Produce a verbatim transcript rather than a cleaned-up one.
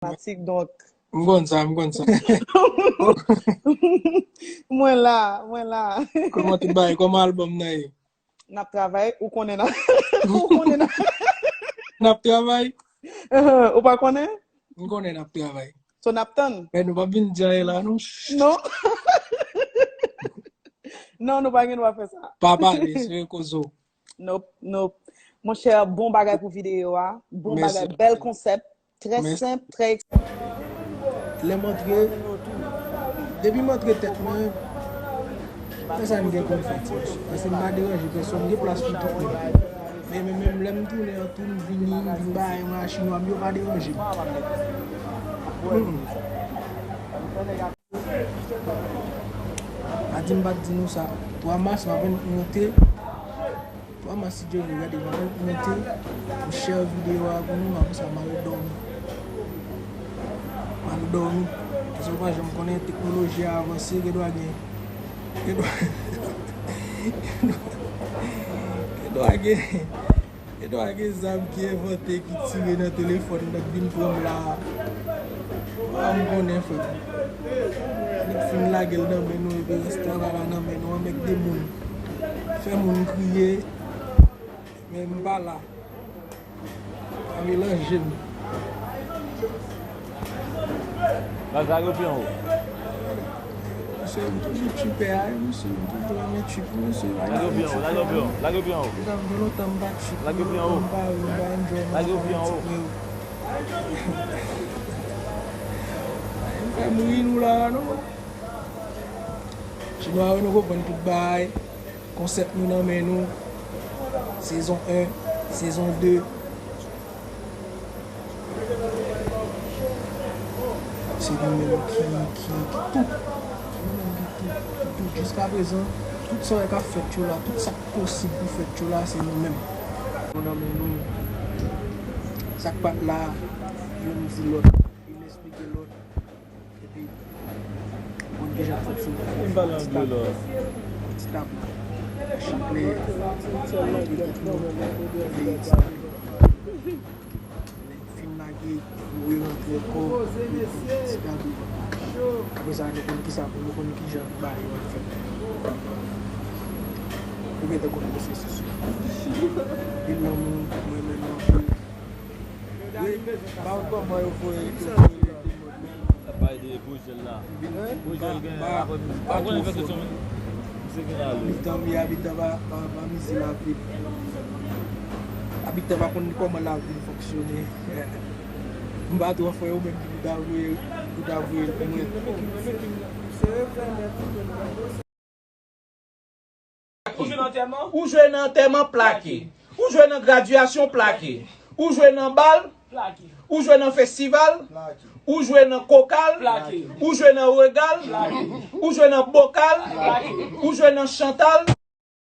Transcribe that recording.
Matik, donk. M konn sa, m konn sa. Mwen la, mwen la. Kòman tout bagay? Kòman albòm nan ye? N ap travay, ou konnen n ap, ou konnen n ap. N ap travay? Ou pa konnen? M konnen n ap travay. So n ap tann. Men nou p ap vin di anyen la, non. Non. Non, nou pa gen dwa fè sa. Pa pale, se kozo. Nope, nope. Monchè, bon bagay pou videyo a. Bon bagay, bèl konsèp. Trè senp, trè. Lè m antre, depi m antre tèt mwen, fè sa n gen pou n fè, ti mesye. Paske m pa deranje pèsonn, gen plas pou tout moun. Men, men, men lè m tounen an tou, m vini, m vin bay mwen a chinwa m, yo pa deranje m. Mm, mm. Pa di m pa t di nou sa. Twa mas, m apèn monte. Twa mas, si Dye vle, gade, m apèn monte. M share videyo a pou nou, apre sa, m al dòmi. M al dòmi. Paske w pa janm konnen, teknoloji a avanse, gen dwa gen. Gen dwa, gen dwa gen. Gen dwa gen zam ki envante, ki tire nan telefòn nan, k vin pran m la. A, m konnen, frè m. Nèg fin lage l nan men nou, epi rès travay la nan men nou, anmègde moun. Fè moun kriye, men m pa la. Pa melanje m. Lage yo pi anwo. Mesye, m toujou tripè a, mesye, m toujou renmen trip, mesye. Lage yo pi anwo, lage yo pi anwo, lage yo pi anwo. Lage yo pi anwo. Lage yo pi anwo. M pa enjoy, m pa enjoy. M fè m ri nou la, non? Chinwa yo, nou konprann tout bagay. Konsèp nou nan men nou. Sezon en, sezon de. Se nou menm ki, ki, ki tout. Se nou menm ki tout, ki tout. Jiskaprezan, tout sa w wè k ap fèt yo la, tout sa k posib pou fèt yo la, se nou menm. Nou nan men nou. Sa k pa t la, youn di lòt, youn esplike lòt. Epi, konn kijan fonksyone. Ti tab. Chak lè, lè fin lage, ou rerantre ankò, ti tab. Apre sa, nou konn kisa pou nou konn kijan bagay yo ap fèt. Ou gentan konn pwosesis yo. Vin nan moun, mwen menm anpil. Wi, m pa konn kòman yo voye, yo voye de mòd menm. Sa pale de Epojèl la. Epojèl gen apre, pa konn fè kesyon, men misye gen ale. Abitan, wi, abitan pa, pa, pa mize lavil. Abitan pa konn kòman lavil fonksyone. M pa twò fè yo menm ki pou ta voye, pou ta voye l pou mwen. Ou jwe nan antèman? Ou jwe nan antèman, plake. Ou jwe nan gradyasyon, plake. Ou jwe nan bal? Plake. Ou jwe nan festival? Plake. Ou jwe nan kokal? Plake. Ou jwe nan regal? Plake. Ou jwe nan bokal? Plake. Ou jwe nan chantal?